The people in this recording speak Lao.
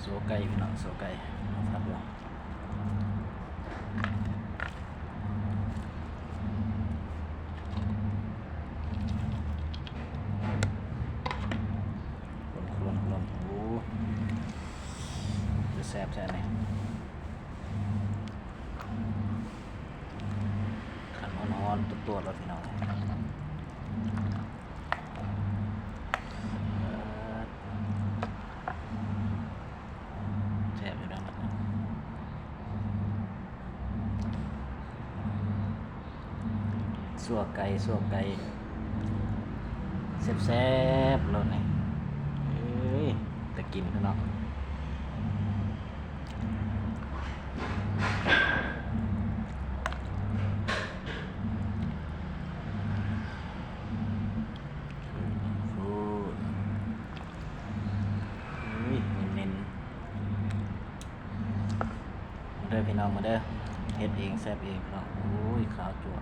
ໂຊໄກ່ພີ່ນ້ອງ ໂຊໄກ່ ຄົນໆໆ ໂອ້ ຈະແຊບແທ້ນີ້ ຄັນຮ້ອນໆ ຕົວໆ ແລ້ວພີ່ນ້ອງ ແຊບຢູ່ເດ້ ຊົ່ວໄກ່ ຊົ່ວໄກ່ ແຊບໆ ໂລດນີ້ ເອີຍ ຕາກິນເນາະ ໂອ້ຍ ເນັ້ນໆ ມາເດີພີ່ນ້ອງ ມາເດີ ເຮັດເອງແຊບເອງພີ່ນ້ອງ ໂອ້ຍ ຂາວຈັ້ວ